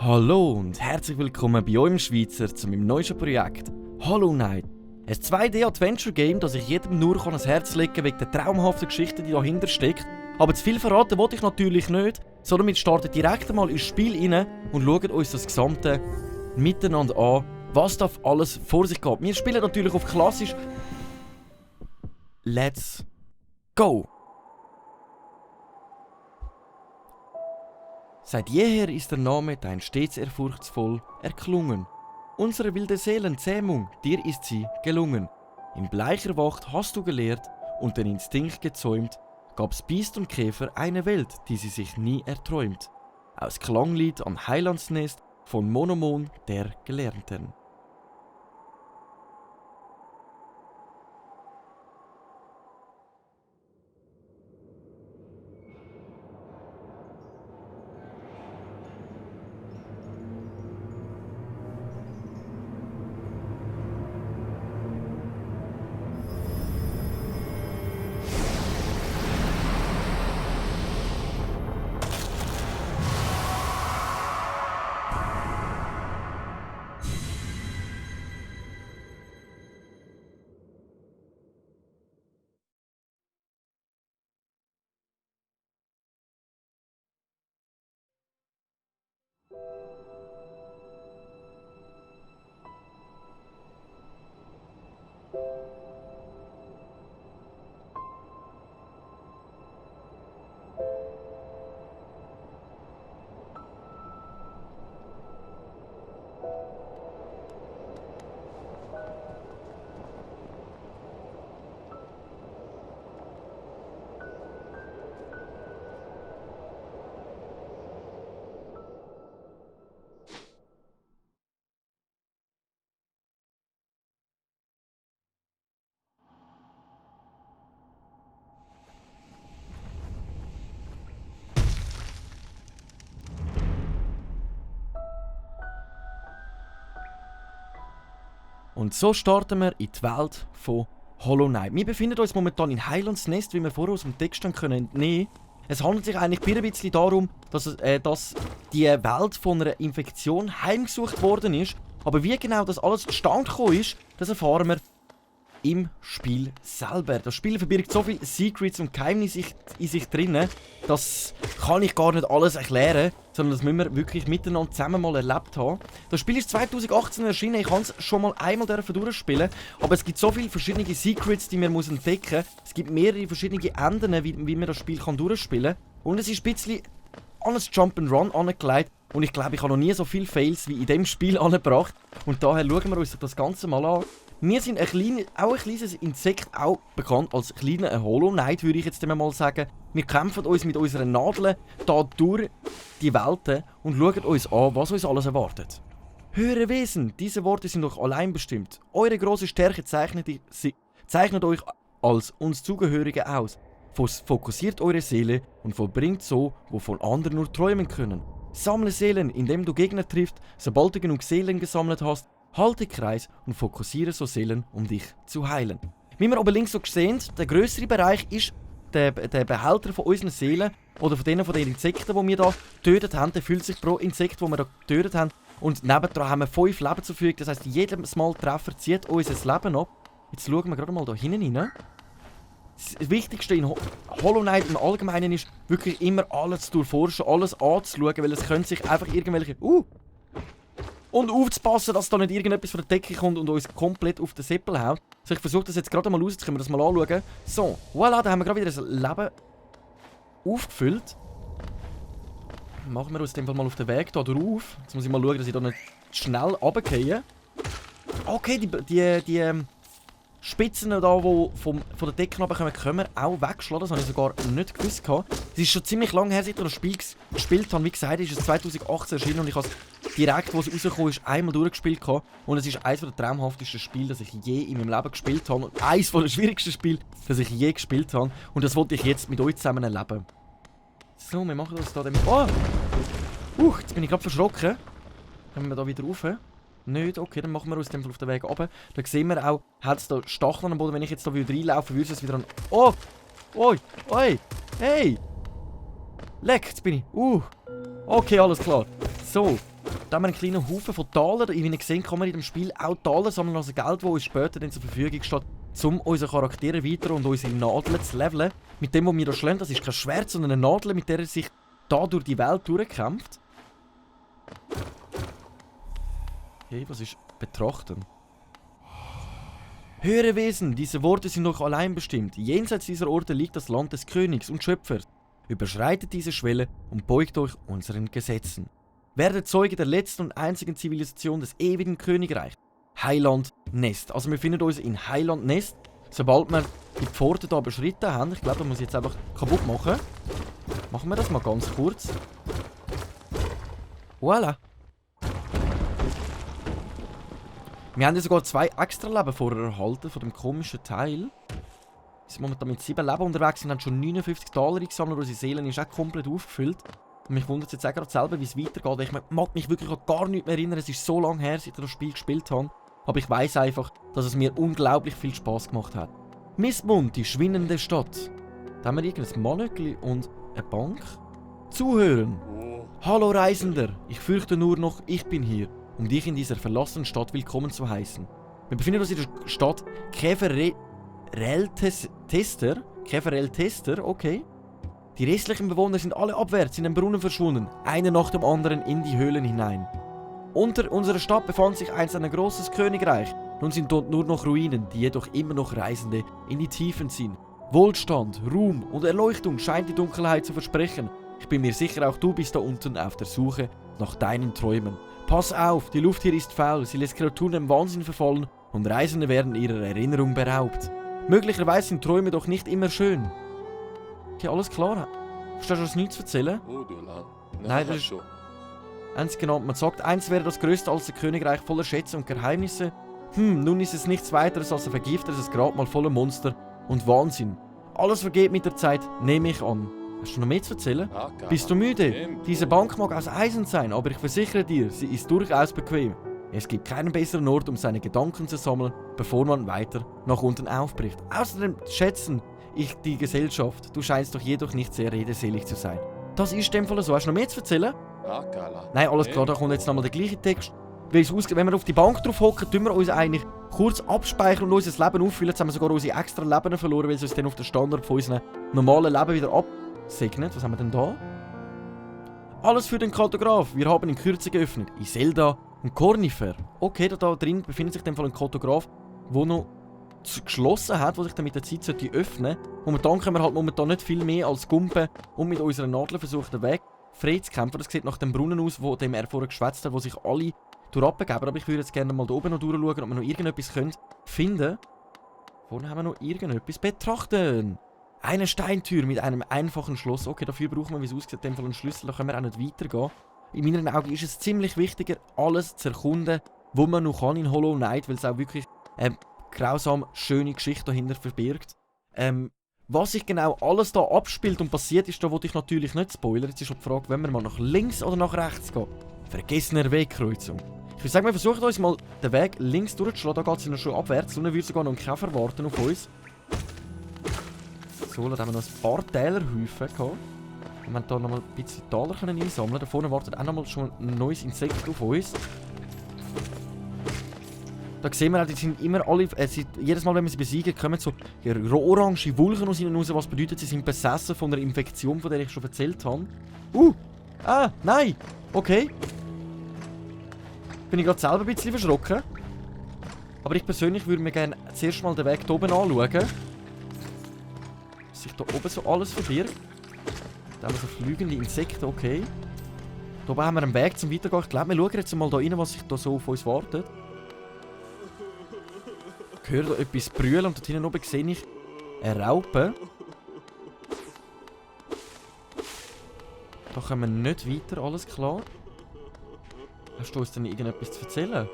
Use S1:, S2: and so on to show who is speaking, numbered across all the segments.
S1: Hallo und herzlich willkommen bei euch im Schweizer zu meinem neuesten Projekt Hollow Knight. Ein 2D-Adventure-Game, das ich jedem nur ans Herz legen kann wegen der traumhaften Geschichte, die dahinter steckt. Aber zu viel verraten wollte ich natürlich nicht, sondern wir starten direkt einmal ins Spiel rein und schauen uns das Gesamte miteinander an, was da alles vor sich geht. Wir spielen natürlich auf klassisch. Let's go! Seit jeher ist der Name dein stets ehrfurchtsvoll erklungen. Unsere wilde Seelenzähmung, dir ist sie gelungen. In bleicher Wacht hast du gelehrt und den Instinkt gezäumt, gab's Biest und Käfer eine Welt, die sie sich nie erträumt. Aus Klanglied am Heilandsnest von Monomon der Gelernten. Und so starten wir in die Welt von Hollow Knight. Wir befinden uns momentan in Heilandsnest, wie wir vorher aus dem Text entnehmen können. Es handelt sich eigentlich ein bisschen darum, dass die Welt von einer Infektion heimgesucht worden ist. Aber wie genau das alles zustande gekommen ist, das erfahren wir im Spiel selber. Das Spiel verbirgt so viele Secrets und Geheimnisse in sich drin, das kann ich gar nicht alles erklären, sondern das müssen wir wirklich miteinander zusammen mal erlebt haben. Das Spiel ist 2018 erschienen, ich kann es schon mal einmal durchspielen, aber es gibt so viele verschiedene Secrets, die man entdecken muss. Es gibt mehrere verschiedene Enden, wie man das Spiel durchspielen kann. Und es ist ein bisschen an ein Jump'n'Run angelegt. Und ich glaube, ich habe noch nie so viele Fails wie in diesem Spiel angebracht. Und daher schauen wir uns das Ganze mal an. Wir sind auch ein kleines Insekt, auch bekannt als kleiner Hollow Knight, würde ich jetzt mal sagen. Wir kämpfen uns mit unseren Nadeln hier durch die Welten und schauen uns an, was uns alles erwartet. Höhere Wesen, diese Worte sind euch allein bestimmt. Eure große Stärke zeichnet euch als uns Zugehörige aus. Fokussiert eure Seele und vollbringt so, wovon andere nur träumen können. Sammle Seelen, indem du Gegner triffst. Sobald du genug Seelen gesammelt hast, halte Kreis und fokussiere so Seelen, um dich zu heilen. Wie wir oben links so sehen, der grössere Bereich ist der Behälter von unseren Seelen oder von den Insekten, die wir hier getötet haben. Der füllt sich pro Insekt, das wir hier getötet haben. Und nebendran haben wir 5 Leben zugefügt. Das heisst, jedes Mal Treffer zieht unser Leben ab. Jetzt schauen wir gerade mal hier hinten rein. Das Wichtigste in Hollow Knight im Allgemeinen ist wirklich immer alles zu durchforschen, alles anzuschauen, weil es können sich einfach irgendwelche... Und aufzupassen, dass da nicht irgendetwas von der Decke kommt und uns komplett auf den Seppel haut. Also ich versuche das jetzt gerade mal aus, jetzt können wir das mal anschauen. So, voilà, da haben wir gerade wieder ein Leben aufgefüllt. Machen wir uns in dem Fall mal auf den Weg hier drauf. Jetzt muss ich mal schauen, dass ich da nicht schnell runtergehe. Okay, die Spitzen, die von der Decke runterkommen, können wir auch wegschlagen. Das habe ich sogar nicht gewusst. Es ist schon ziemlich lange her, seit ich das Spiel gespielt habe. Wie gesagt, ist es 2018 erschienen und ich habe es direkt, wo es rausgekommen ist, einmal durchgespielt. Und es ist eines der traumhaftesten Spiele, das ich je in meinem Leben gespielt habe. Und eines der schwierigsten Spiele, das ich je gespielt habe. Und das wollte ich jetzt mit euch zusammen erleben. So, wir machen das da damit. Oh! Jetzt bin ich gerade verschrocken. Kommen wir da wieder rauf? Nicht? Okay, dann machen wir uns auf den Weg runter. Da sehen wir auch, hat es da Stacheln am Boden. Wenn ich jetzt da reinlaufen würde, es wieder an... Oh! Oi! Oi! Hey! Leck, jetzt bin ich... Okay, alles klar. So, Da haben wir einen kleinen Haufen von Taler. Wie ihr seht, kann man in dem Spiel auch Taler sammeln, also Geld, das uns später dann zur Verfügung steht, um unsere Charaktere weiter und unsere Nadeln zu leveln. Mit dem, was wir hier schlagen, das ist kein Schwert, sondern eine Nadel, mit der er sich da durch die Welt durchkämpft. Okay, was ist betrachten? Höhere Wesen, diese Worte sind noch allein bestimmt. Jenseits dieser Orte liegt das Land des Königs und Schöpfers. Überschreitet diese Schwelle und beugt euch unseren Gesetzen. Werdet Zeuge der letzten und einzigen Zivilisation des ewigen Königreichs. Heiland Nest. Also wir befinden uns in Heiland Nest. Sobald wir die Pforte hier beschritten haben, ich glaube, da muss ich jetzt einfach kaputt machen. Machen wir das mal ganz kurz. Voilà. Wir haben ja sogar 2 extra Leben vorher erhalten von dem komischen Teil. Wir sind momentan mit 7 Leben unterwegs und haben schon 59 Taler eingesammelt. Unsere Seele ist auch komplett aufgefüllt. Und mich wundert jetzt auch gerade selber, wie es weitergeht. Ich mag mich wirklich an gar nichts mehr erinnern. Es ist so lange her, seit ich das Spiel gespielt habe. Aber ich weiss einfach, dass es mir unglaublich viel Spass gemacht hat. Mistmund, die schwindende Stadt. Da haben wir irgendein Mannöckli und eine Bank. Zuhören. Hallo Reisender, ich fürchte nur noch, ich bin hier, um dich in dieser verlassenen Stadt willkommen zu heißen. Wir befinden uns in der Stadt Käferel-Tester. Käferel-Tester, okay. Die restlichen Bewohner sind alle abwärts in den Brunnen verschwunden, einer nach dem anderen in die Höhlen hinein. Unter unserer Stadt befand sich einst ein großes Königreich. Nun sind dort nur noch Ruinen, die jedoch immer noch Reisende in die Tiefen ziehen. Wohlstand, Ruhm und Erleuchtung scheint die Dunkelheit zu versprechen. Ich bin mir sicher, auch du bist da unten auf der Suche nach deinen Träumen. Pass auf, die Luft hier ist faul, sie lässt Kreaturen im Wahnsinn verfallen und Reisende werden ihrer Erinnerung beraubt. Möglicherweise sind Träume doch nicht immer schön. Okay, alles klar. Verstehst du das nichts zu erzählen? Nein, das ist... Eins genannt, man sagt, eins wäre das größte als ein Königreich voller Schätze und Geheimnisse. Nun ist es nichts weiteres als ein vergiftetes Grabmal voller Monster und Wahnsinn. Alles vergeht mit der Zeit, nehme ich an. Hast du noch mehr zu erzählen? Bist du müde? Diese Bank mag aus Eisen sein, aber ich versichere dir, sie ist durchaus bequem. Es gibt keinen besseren Ort, um seine Gedanken zu sammeln, bevor man weiter nach unten aufbricht. Außerdem schätzen ich die Gesellschaft. Du scheinst doch jedoch nicht sehr redeselig zu sein. Das ist in dem Fall so. Hast du noch mehr zu erzählen? Nein, alles klar, da kommt jetzt nochmal der gleiche Text. Wenn wir auf die Bank drauf hocken, tun wir uns eigentlich kurz abspeichern und unser Leben auffüllen. Jetzt haben wir sogar unsere extra Leben verloren, weil es uns dann auf den Standard von unserem normalen Leben wieder absegnet. Was haben wir denn da? Alles für den Kartograf. Wir haben in Kürze geöffnet. Iselda und Cornifer. Okay, da drin befindet sich in dem Fall ein Kartograf, der noch geschlossen hat, der sich dann mit der Zeit öffnen sollte. Momentan können wir halt momentan nicht viel mehr als Gumpen und mit unseren Nadeln versuchen, den Weg frei zu kämpfen. Das sieht nach dem Brunnen aus, wo dem er vorher geschwätzt hat, wo sich alle durchabgeben. Aber ich würde jetzt gerne mal da oben noch durchschauen, ob wir noch irgendetwas finden können. Vorne haben wir noch irgendetwas. Betrachten! Eine Steintür mit einem einfachen Schloss. Okay, dafür brauchen wir, wie es aussieht, in dem Fall einen Schlüssel. Da können wir auch nicht weitergehen. In meinen Augen ist es ziemlich wichtiger, alles zu erkunden, wo man noch kann in Hollow Knight, weil es auch wirklich grausam schöne Geschichte dahinter verbirgt. Was sich genau alles da abspielt und passiert ist, da wollte ich natürlich nicht spoilern. Jetzt ist schon die Frage, wenn wir mal nach links oder nach rechts gehen. Vergessener Wegkreuzung. Ich würde sagen, wir versuchen uns mal den Weg links durchzuschlagen. Da geht es ja noch schon abwärts. Und dann würde sogar noch ein Käfer warten auf uns. So, dann haben wir noch ein paar Tälerhäufen gehabt. Und wir haben hier nochmal ein bisschen Taler einsammeln können. Da vorne wartet auch nochmal schon ein neues Insekt auf uns. Da sehen wir auch, die sind immer alle, jedes Mal, wenn wir sie besiegen, kommen so orange Wulchen aus ihnen raus, was bedeutet, sie sind besessen von einer Infektion, von der ich schon erzählt habe. Nein! Okay. Bin ich gerade selber ein bisschen verschrocken. Aber ich persönlich würde mir gerne zuerst mal den Weg hier oben anschauen. Was sich da oben so alles verbirgt. Da haben wir so fliegende Insekten, okay. Da oben haben wir einen Weg zum Weitergehen. Ich glaube, wir schauen jetzt mal da rein, was sich da so auf uns wartet. Ich höre da etwas brüllen und dort hinten oben sehe ich eine Raupe. Da kommen wir nicht weiter, alles klar. Hast du uns denn irgendetwas zu erzählen?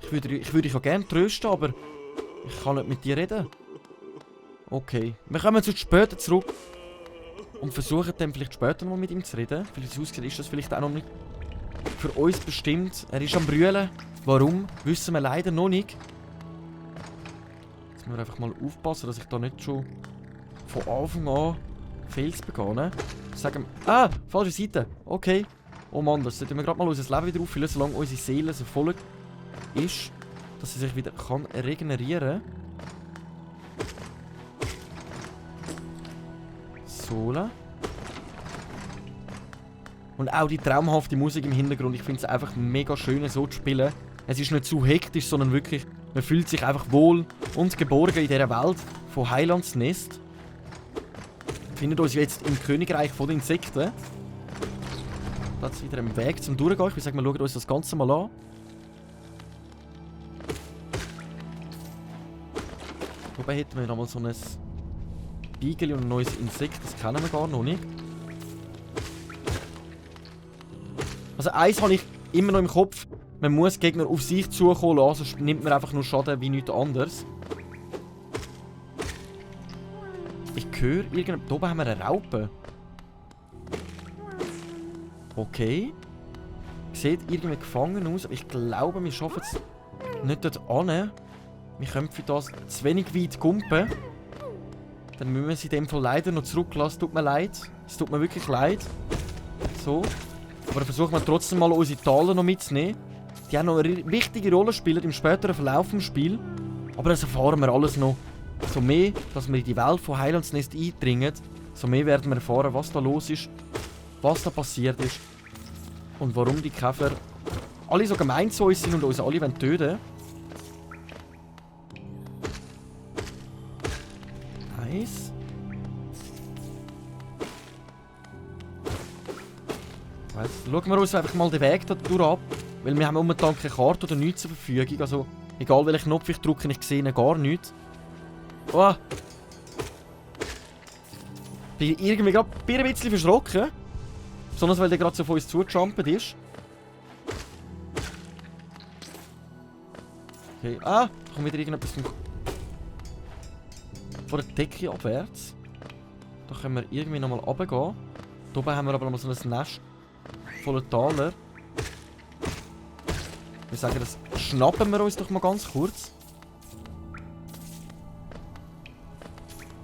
S1: Ich würde dich auch gerne trösten, aber ich kann nicht mit dir reden. Okay, wir kommen zu später zurück und versuchen dann vielleicht später mal mit ihm zu reden. Vielleicht ist das vielleicht auch noch nicht für uns bestimmt. Er ist am Brüllen. Warum? Wissen wir leider noch nicht. Jetzt müssen wir einfach mal aufpassen, dass ich da nicht schon von Anfang an Fails begehe. Sagen wir... falsche Seite. Okay. Oh Mann, das sollten wir gerade mal unser Leben wieder auffüllen, solange unsere Seele so voll ist, dass sie sich wieder kann regenerieren kann. Sohle. Und auch die traumhafte Musik im Hintergrund. Ich finde es einfach mega schön, so zu spielen. Es ist nicht zu hektisch, sondern wirklich, man fühlt sich einfach wohl und geborgen in dieser Welt von Highlands Nest. Wir befinden uns jetzt im Königreich von den Insekten. Da ist wieder ein Weg zum Durchgehen. Ich würde sagen, wir schauen uns das Ganze mal an. Oben hätten wir nochmal so ein Beagle und ein neues Insekt. Das kennen wir gar noch nicht. Also eins habe ich immer noch im Kopf. Man muss Gegner auf sich zukommen lassen, sonst nimmt man einfach nur Schaden wie nichts anderes. Ich höre irgendein... Da oben haben wir eine Raupe. Okay. Sieht irgendwie gefangen aus, aber ich glaube, wir schaffen es nicht dort an. Wir können für das zu wenig weit kumpen. Dann müssen wir sie in dem Fall leider noch zurücklassen. Tut mir leid. Es tut mir wirklich leid. So. Aber versuchen wir trotzdem mal unsere Taler noch mitzunehmen. Die haben noch eine wichtige Rolle spielen im späteren Verlauf des Spiels. Aber das erfahren wir alles noch. So mehr, dass wir in die Welt von Highlands Nest eindringen, so mehr werden wir erfahren, was da los ist, was da passiert ist und warum die Käfer alle so gemein zu uns sind und uns alle töten wollen. Nice. Jetzt schauen wir uns einfach mal den Weg da durch ab, weil wir haben momentan keine Karte oder nichts zur Verfügung. Also egal welchen Knopf ich drücke, ich sehe gar nichts. Oh! Bin irgendwie gerade ein bisschen verschrocken. Besonders weil der gerade so von uns zugejumpt ist. Okay, da kommt wieder irgendetwas von der Decke abwärts. Da können wir irgendwie nochmal runtergehen. Hier oben haben wir aber noch so ein Nest voller Taler. Ich würde sagen, das schnappen wir uns doch mal ganz kurz.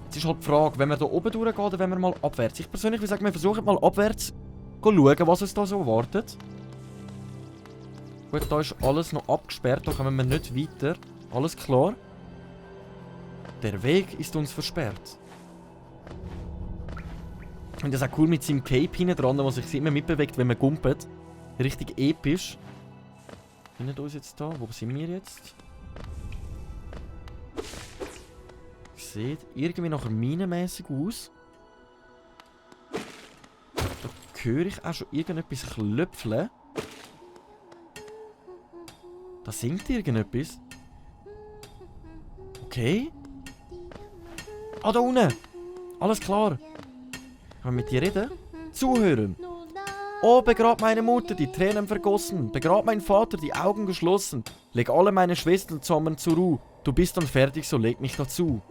S1: Jetzt ist halt die Frage, wenn wir hier oben durchgehen oder wenn wir mal abwärts. Ich persönlich würde sagen, wir versuchen mal abwärts zu schauen, was uns da so erwartet. Gut, da ist alles noch abgesperrt, da kommen wir nicht weiter. Alles klar. Der Weg ist uns versperrt. Und das ist auch cool mit seinem Cape hinten dran, der sich immer mitbewegt, wenn man gumpet. Richtig episch. Findet uns jetzt da? Wo sind wir jetzt? Sieht irgendwie noch minenmäßig aus. Da höre ich auch schon irgendetwas klöpfeln. Da singt irgendetwas. Okay. Ah, da unten. Alles klar. Können wir mit dir reden? Zuhören. Oh, begrab meine Mutter, die Tränen vergossen. Begrab meinen Vater, die Augen geschlossen. Leg alle meine Schwestern zusammen zur Ruhe. Du bist dann fertig, so leg mich dazu.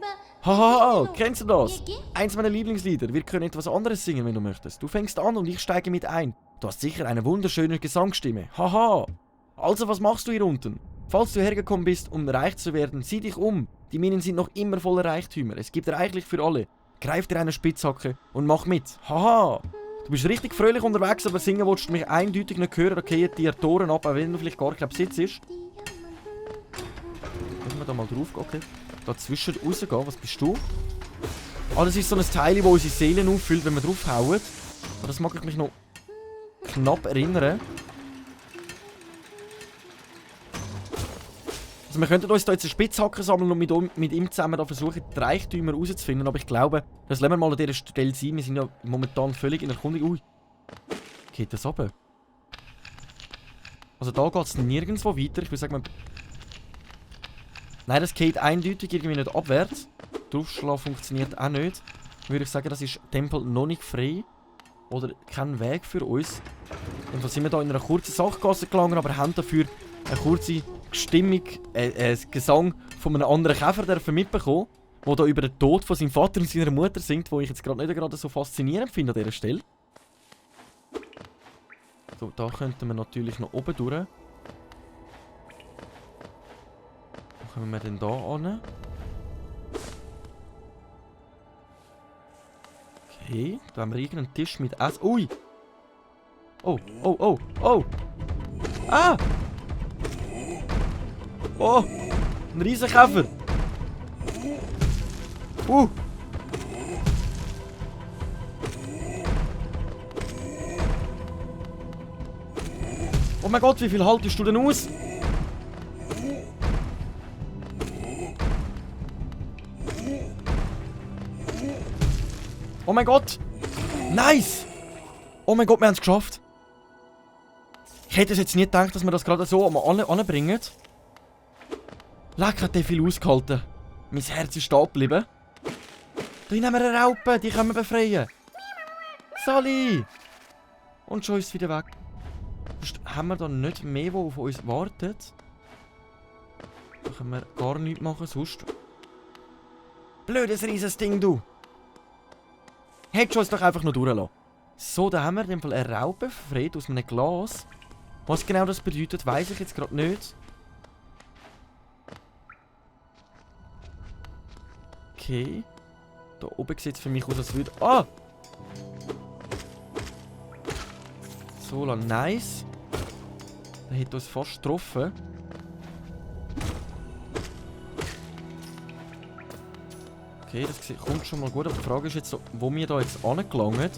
S1: Haha, kennst du das? Eins meiner Lieblingslieder. Wir können etwas anderes singen, wenn du möchtest. Du fängst an und ich steige mit ein. Du hast sicher eine wunderschöne Gesangsstimme. Haha. Also, was machst du hier unten? Falls du hergekommen bist, um reich zu werden, sieh dich um. Die Minen sind noch immer voller Reichtümer. Es gibt reichlich für alle. Greif dir eine Spitzhacke und mach mit. Haha. Du bist richtig fröhlich unterwegs, aber singen willst du mich eindeutig nicht hören. Da gehen dir Toren ab, auch wenn du vielleicht gar kein Besitz ist. Müssen wir da mal drauf gehen? Okay. Dazwischen rausgehen. Was bist du? Ah, das ist so ein Teil, das unsere Seelen auffüllt, wenn wir draufhauen. Aber das mag ich mich noch knapp erinnern. Also wir könnten uns da jetzt eine Spitzhacke sammeln und mit ihm zusammen da versuchen, die Reichtümer rauszufinden. Aber ich glaube, das lassen wir mal an dieser Stelle sein. Wir sind ja momentan völlig in der Erkundung. Ui. Geht das runter? Also da geht es nirgendwo weiter. Ich würde sagen, nein, das geht eindeutig irgendwie nicht abwärts. Draufschlagen funktioniert auch nicht. Würde ich sagen, das ist Tempel noch nicht frei. Oder kein Weg für uns. Dann sind wir da in einer kurzen Sachgasse gelangt, aber haben dafür eine kurze Stimmung, Gesang von einem anderen Käfer mitbekommen, der da über den Tod von seinem Vater und seiner Mutter singt, wo ich jetzt gerade nicht gerade so faszinierend finde an dieser Stelle. So, da könnten wir natürlich noch oben durch. Wo kommen wir denn da an? Okay, da haben wir irgendeinen Tisch mit Essen. Ui! Oh, oh, oh, oh! Ah! Oh! Ein Riesenkäfer! Oh mein Gott, wie viel haltest du denn aus? Oh mein Gott! Nice! Oh mein Gott, wir haben es geschafft. Ich hätte es jetzt nie gedacht, dass wir das gerade so anbringen. Leck, hat der viel ausgehalten. Mein Herz ist stehen geblieben. Da nehmen wir eine Raupe, die können wir befreien. Sally! Und schon ist es wieder weg. Sonst haben wir da nicht mehr, der auf uns wartet. Da können wir gar nichts machen, sonst. Blödes rieses Ding, du! Hättest du uns doch einfach nur durchlassen. So, da haben wir in dem Fall eine Raupe befreit aus einem Glas. Was genau das bedeutet, weiss ich jetzt gerade nicht. Okay. Da oben sieht es für mich aus, als würde... Ah! So, nice. Der hat uns fast getroffen. Okay, das kommt schon mal gut. Aber die Frage ist jetzt, wo wir da jetzt angelangen.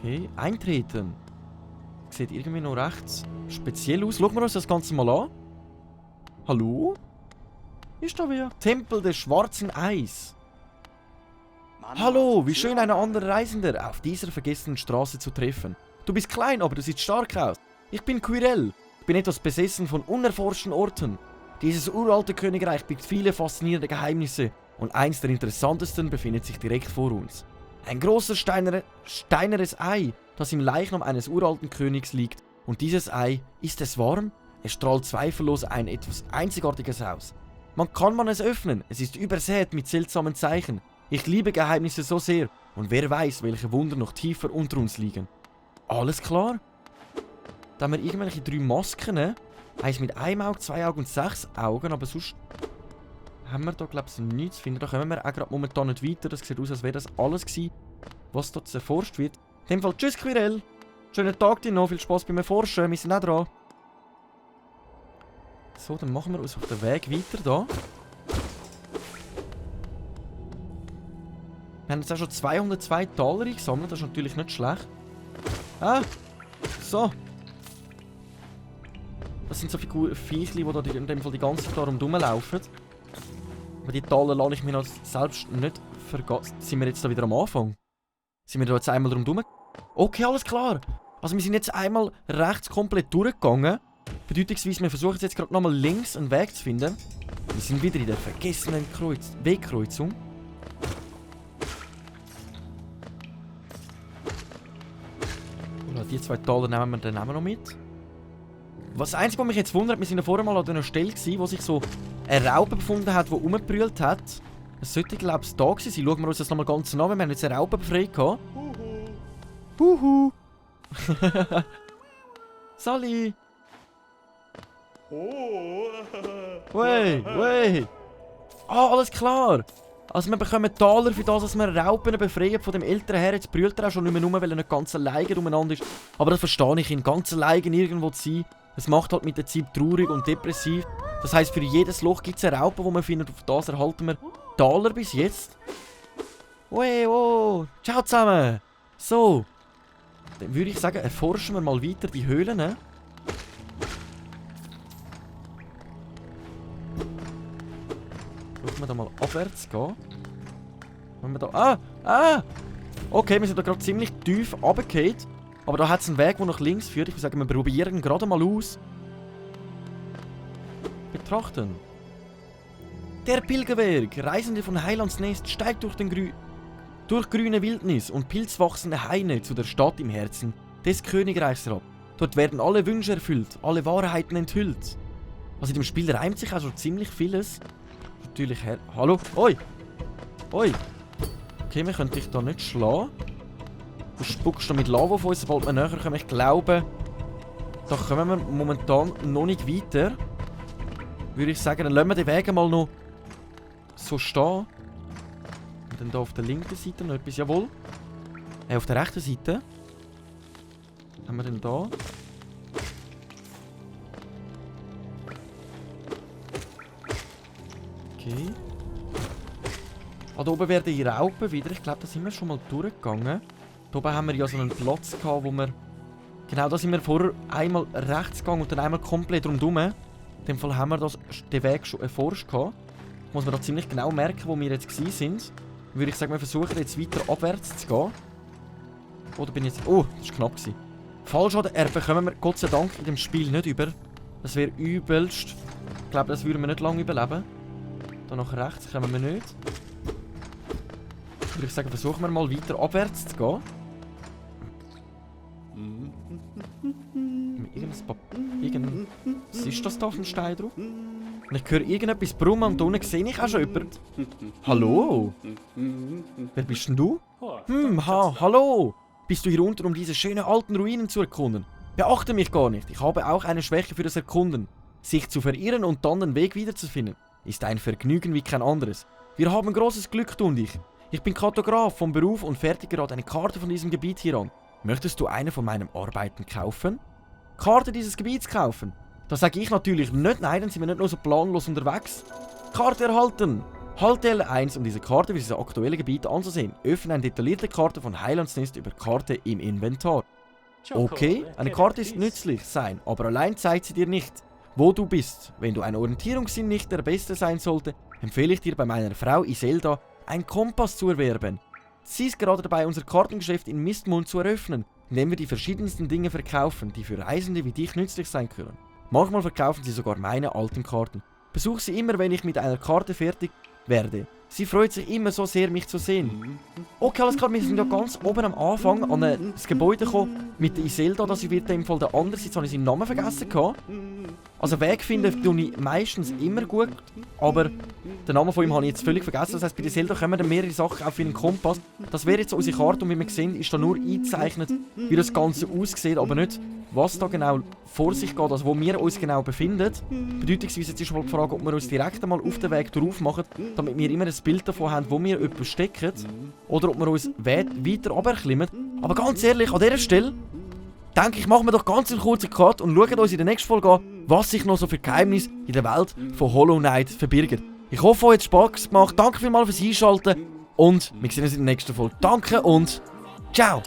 S1: Okay, eintreten. Sieht irgendwie noch recht speziell aus. Schauen wir uns das Ganze mal an. Hallo? Ist da wer? Tempel des schwarzen Eis. Hallo, wie schön, einen anderen Reisender auf dieser vergessenen Straße zu treffen. Du bist klein, aber du siehst stark aus. Ich bin Quirrell. Ich bin etwas besessen von unerforschten Orten. Dieses uralte Königreich birgt viele faszinierende Geheimnisse und eins der interessantesten befindet sich direkt vor uns. Ein großes steinernes Ei, das im Leichnam eines uralten Königs liegt. Und dieses Ei, ist es warm? Es strahlt zweifellos ein etwas Einzigartiges aus. Kann man es öffnen? Es ist übersät mit seltsamen Zeichen. Ich liebe Geheimnisse so sehr. Und wer weiß, welche Wunder noch tiefer unter uns liegen. Alles klar? Da haben wir irgendwelche 3 Masken. Eins mit einem Auge, 2 Augen und 6 Augen. Aber sonst haben wir da, glaube ich, nichts zu finden. Da kommen wir auch gerade momentan nicht weiter. Das sieht aus, als wäre das alles gewesen, was dort erforscht wird. In dem Fall, tschüss Quirrell. Schönen Tag dir noch. Viel Spaß beim Erforschen. Wir sind auch dran. So, dann machen wir uns auf den Weg weiter da. Wir haben jetzt auch schon 202 Taler eingesammelt. Das ist natürlich nicht schlecht. Ah! So. Das sind so viele Viechli, die da in dem Fall die ganze Zeit rumlaufen. Aber die Taler lasse ich mir noch selbst nicht vergessen. Sind wir jetzt da wieder am Anfang? Sind wir da jetzt einmal rundherum? Okay, alles klar. Also wir sind jetzt einmal rechts komplett durchgegangen. Bedeutungsweise, wir versuchen jetzt gerade nochmal links einen Weg zu finden. Wir sind wieder in der vergessenen Wegkreuzung. Oder die 2 Taler nehmen wir dann auch noch mit. Das Einzige, was mich jetzt wundert, wir sind ja vorher mal an einer Stelle gewesen, wo sich so eine Raupe befunden hat, die rumgebrüllt hat. Es sollte, glaube ich, da gewesen sein. Schauen wir uns das nochmal ganz nah an. Wir haben jetzt eine Raupe befreit gehabt. Huhu. Sally. Wey. Ah, alles klar. Also wir bekommen Taler für das, dass wir Raupen befreien von dem älteren Herr. Jetzt brüllt er auch schon nicht mehr rum, weil er nicht ganz alleine umeinander ist. Aber das verstehe ich, ihn ganz alleine irgendwo zu sein. Es macht halt mit der Zeit traurig und depressiv. Das heisst, für jedes Loch gibt es eine Raupe, die man findet. Auf das erhalten wir Taler bis jetzt. Wey, oh. Ciao zusammen. So. Dann würde ich sagen, erforschen wir mal weiter die Höhlen. Schauen wir da mal abwärts gehen. Wenn wir da... Okay, wir sind da gerade ziemlich tief runtergefallen. Aber da hat es einen Weg, der nach links führt. Ich würde sagen, wir probieren gerade mal aus. Betrachten. Der Pilgerweg. Reisende von Heilandsnest steigt durch grüne Wildnis und pilzwachsende Haine zu der Stadt im Herzen des Königreichs herab. Dort werden alle Wünsche erfüllt, alle Wahrheiten enthüllt. Also in dem Spiel reimt sich auch schon ziemlich vieles. Natürlich Hallo? Oi! Oi! Okay, wir können dich da nicht schlagen. Du spuckst da mit Lava auf uns, sobald wir näher kommen. Ich glaube, da kommen wir momentan noch nicht weiter. würde ich sagen, dann lassen wir den Weg mal noch so stehen. Und dann hier auf der linken Seite noch etwas. Jawohl. Auf der rechten Seite. Was haben wir denn da? Okay. Ah, da oben werden die Raupen wieder. Ich glaube, da sind wir schon mal durchgegangen. Da oben haben wir ja so einen Platz gehabt, wo wir... Genau, da sind wir vorher einmal rechts gegangen und dann einmal komplett rundherum. In dem Fall haben wir den Weg schon erforscht gehabt. Muss man da ziemlich genau merken, wo wir jetzt gewesen sind. Würde ich sagen, wir versuchen jetzt weiter abwärts zu gehen. Oder bin ich jetzt... Oh, das war knapp gewesen. Fallschaden bekommen wir Gott sei Dank in dem Spiel nicht über. Das wäre übelst. Ich glaube, das würden wir nicht lange überleben. Da nach rechts kommen wir nicht. Würde ich sagen, versuchen wir mal weiter abwärts zu gehen. Was ist das da auf dem Stein drauf? Und ich höre irgendetwas brummen und da unten sehe ich auch schon jemanden. Hallo? Wer bist denn du? Hallo? Bist du hier unten, um diese schönen alten Ruinen zu erkunden? Beachte mich gar nicht, ich habe auch eine Schwäche für das Erkunden. Sich zu verirren und dann den Weg wiederzufinden, ist ein Vergnügen wie kein anderes. Wir haben großes Glück, du und ich. Ich bin Kartograf vom Beruf und fertige gerade eine Karte von diesem Gebiet hier an. Möchtest du eine von meinen Arbeiten kaufen? Karte dieses Gebiets kaufen? Da sage ich natürlich nicht nein, dann sind wir nicht nur so planlos unterwegs. Karte erhalten! Halte L1, um diese Karte für dieses aktuelle Gebiet anzusehen. Öffne eine detaillierte Karte von Highlands Nest über Karte im Inventar. Okay, eine Karte ist nützlich sein, aber allein zeigt sie dir nicht, wo du bist. Wenn du ein Orientierungssinn nicht der beste sein sollte, empfehle ich dir bei meiner Frau Iselda, einen Kompass zu erwerben. Sie ist gerade dabei, unser Kartengeschäft in Mistmund zu eröffnen, indem wir die verschiedensten Dinge verkaufen, die für Reisende wie dich nützlich sein können. Manchmal verkaufen sie sogar meine alten Karten. Besuch sie immer, wenn ich mit einer Karte fertig werde. Sie freut sich immer so sehr, mich zu sehen. Okay, alles klar, wir sind ja ganz oben am Anfang an das Gebäude gekommen mit der Iselda, das wird in dem Fall der andere, jetzt habe ich seinen Namen vergessen gehabt. Also Weg finden tue ich meistens immer gut, aber den Namen von ihm habe ich jetzt völlig vergessen. Das heisst, bei der Iselda kommen dann mehrere Sachen auf einen Kompass. Das wäre jetzt unsere Karte und wie wir sehen, ist da nur eingezeichnet, wie das Ganze aussieht, aber nicht, was da genau vor sich geht, also wo wir uns genau befinden. Bedeutungsweise jetzt ist mal die Frage, ob wir uns direkt einmal auf den Weg drauf machen, damit wir immer ein Bild davon haben, wo wir jemanden stecken. Oder ob wir uns weiter runterklimmen. Aber ganz ehrlich, an dieser Stelle denke ich, machen wir doch ganz einen kurzen Cut und schauen uns in der nächsten Folge an, was sich noch so für Geheimnisse in der Welt von Hollow Knight verbirgen. Ich hoffe, euch hat es Spaß gemacht. Danke vielmals fürs Einschalten und wir sehen uns in der nächsten Folge. Danke und ciao!